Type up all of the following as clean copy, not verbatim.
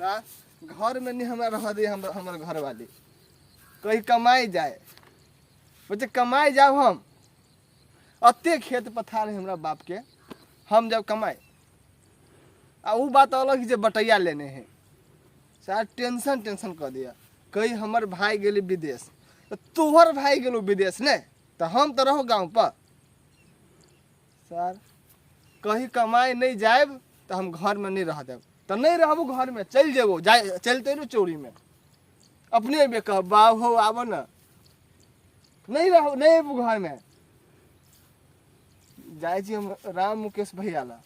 आ घर में नहीं हमरा रह दे, हम हमर घर वाली कहीं कमाई जाए, बच्चे कमाई जाओ। हम अते खेत पथार है हमरा बाप के, हम जब कमाए। आ उ बात अलग है जे बटैया लेने है, सारा टेंशन टेंशन कर दिया। कहीं हमर भाई गेली विदेश, तो तोहर भाई गेलो विदेश ने, तो हम तो रहो गाँव पर। सर कहीं कमाए नहीं जाएब तो हम घर में नहीं रह देब, तो नहीं रहबो घर में, चल जेबो, जाए चलते नु चोरी में अपने बे कह बाप हो आबो ना, नहीं रहो नहीं अबू घर में। जाए छी हम राम मुकेश भैया ला,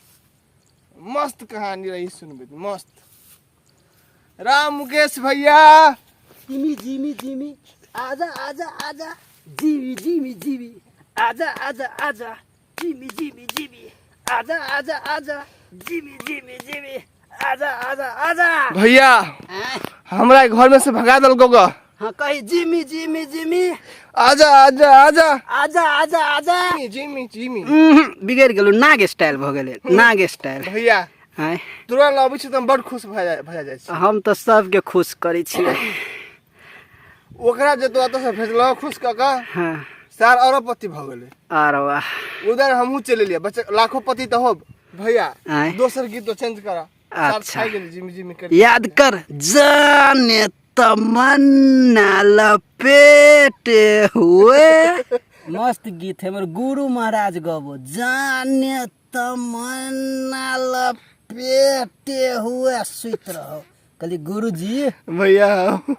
मस्त कहानी रही सुनबे, मस्त। राम मुकेश भैया, जिमी जिमी जिमी आजा आजा आजा, जिमी जिमी जिमी आजा आजा आजा, जिमी जिमी जिमी आजा आजा आजा, जिमी जिमी जिमी आजा आजा आजा। भैया हमरा घर में से भगा दल गो। हाँ कही जिमी जिमी जिमी आजा आजा आजा आजा आजा आजा, जिमी जिमी। बिगड़ गेलो, नाग स्टाइल भ गेलै, नाग स्टाइल। भैया आँय, तोरा लग अबै छी तऽ हम बड़ खुश भए जाइ भए जाइ छी। हम तऽ सबके खुश करै छियै। ओकरा जे तू एतऽ से भेजलह खुश कऽ कऽ, हाँ, सार अरबपति भऽ गेलै। आर वाह, उधर हमहूँ चलि एलियै, बच्चा लाखोपति तऽ होब। भैया आँय। दोसर गीत तो चेंज करा। सार अच्छा। खाइ गेली जिमी जिमी कर। याद कर, जाने तमन्ना लपेटे हुए। मस्त गीत है, हमर गुरु महाराज गबो, जाने तमन्ना लपेटे हुए सुति रहो। कहली गुरुजी भैया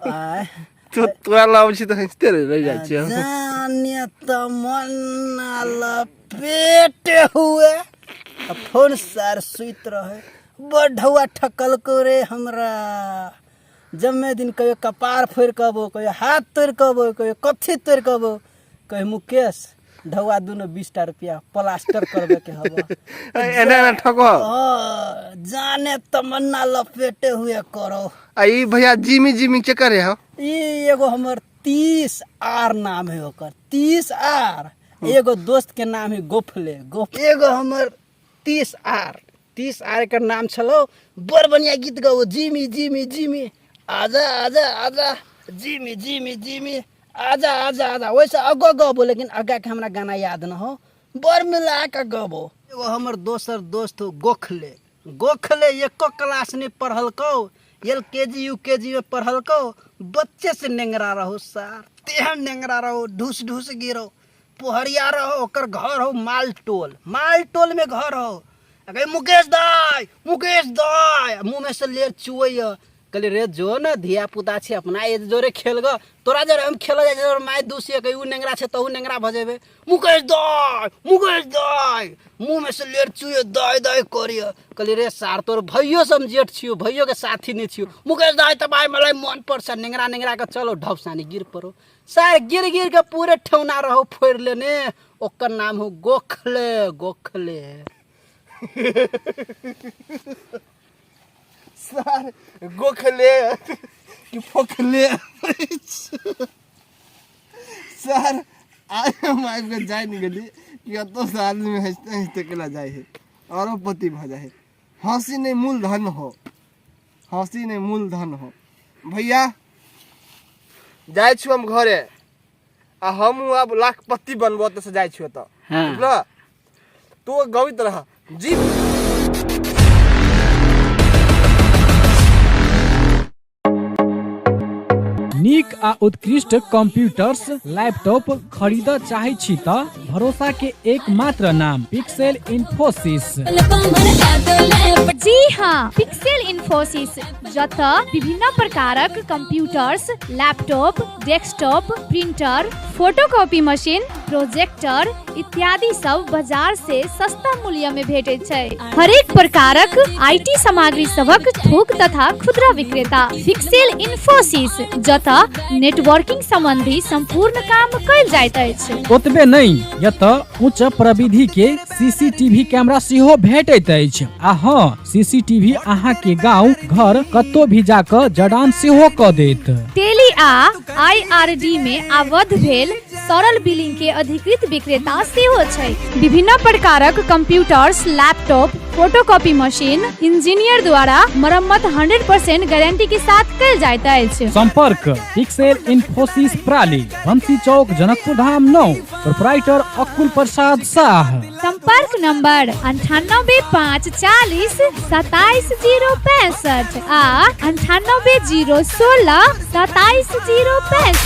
आय, तो तोरा लग छी तऽ हँसिते रहि जाइ छियै। जाने तमन्ना लपेटे हुए, आ फोन सार सुति रहे। बड़ ढौआ ठकल को रे हमरा। जम्मे दिन कहियो कपार फोड़ि कऽ अबो, कहियो हाथ तोड़ि कऽ अबो, कहियो कथी तोड़ि कऽ अबो। कहे मुकेश ढौआ दुनो 20 टा रुपया प्लास्टर करबे के हबो। एना एना ठको। हाँ, जाने तमन्ना लपेटे हुए करो। आ ई भैया जिमी जिमी के करे हो? ई एगो हमर 30 आर नाम है ओकर, 30 आर। एगो दोस्त के नाम है गोफले गोफ। एगो हमर 30 आर, 30 आर के नाम छलो, बड़ बढ़िया गीत गाओ, जिमी जिमी जिमी आजा आजा आजा, जिमी जिमी जिमी आजा आजा आजा। वैसे अगो गबो, लेकिन आगा के हमरा गाना याद न हो, बड़ मिला के गबो। एगो हमर दोसर दोस्त हो गोखले, गोखले एको क्लास नहीं पढ़लकौ, एल के जी you के जी में पढ़लकौ, बच्चे से नेंगरा रहो सार, तेहन नेंगरा रहो, ढूस ढूस गिरो, पोहरिया रहो। ओकर घर हो माल टोल, माल टोल में घर हो। कहे मुकेश दाई मुकेश दाई, मुँह में से लेर चुवैया। कहली रे जो न धिया पुता छै अपना एज जोरे खेल ग, तोरा जोरे हम खेल जाइ छै, माय दूसिए कही उ नेंगरा छै तहु नेंगरा भऽ जेबै। मुकेश दाई मुकेश दाई, मुँह में से लेर चुए, दाई दाई करिय। कहली रे सार तोर भैयो से हम जेठ छियो, भैयो के साथी नहीं छियो। मुकेश दाई तऽ भाई मलाई मन पर्छ, नेंगरा नेंगरा के चलो ढपसानी गिर पड़ो सार, गिर गिर के पूरे ठेहुना रहो फोड़ि लेने। ओकर नाम हो गोखले गोखले। सार गोखले कि फोखले? सार आइ हम आबि कऽ जानि गेली कि एतऽ से आदमी हँसिते हँसिते केला जाइ है, अरबपति भऽ जाइ है। हँसी नहि मूल धन हो, हँसी नहि मूल धन हो। भैया जाइ छी हम घरे, आ हमहूँ आब लाखपति बनबो तऽ से जाइ छी ओतऽ। हाँ। बुझलह, तू गबैत रह जी। नीक आ उत्कृष्ट कंप्यूटर्स लैपटॉप खरीदऽ चाहै छी तऽ भरोसा के एकमात्र नाम पिक्सेल इन्फोसिस। जी हाँ, पिक्सेल इन्फोसिस, जतऽ विभिन्न प्रकारक computers, laptop, desktop, printer, photocopy machine, projector इत्यादि सब बाजार से सस्ता मूल्य में भेटैत छै। हरेक प्रकारक IT सामग्री सभक थोक तथा खुदरा विक्रेता पिक्सेल इन्फोसिस, जतऽ नेटवर्किंग संबंधी संपूर्ण काम कयल जाइत अछि। ओतबे नहि, एतऽ उच्च प्रविधि के सीसीटीवी कैमरा सेहो भेटैत अछि। आ हँ, सीसीटीवी अहाँ के गांव घर कतौ भी जाकऽ जड़ान सेहो कऽ देत। टेली आ आईआरडी में आबद्ध भेल सरल बिलिंग के अधिकृत विक्रेता सेहो छै। विभिन्न प्रकारक computers, laptop, photocopy machine engineer द्वारा मरम्मत 100% गारंटी के साथ कयल जाइत अछि। सम्पर्क पिक्सेल इन्फोसिस प्राली, बंसी चौक, जनकपुर धाम 9, प्रोपराइटर अकुल प्रसाद शाह। संपर्क नंबर 98 5 40 27 0 65 आ 98 0 16 27 0 65।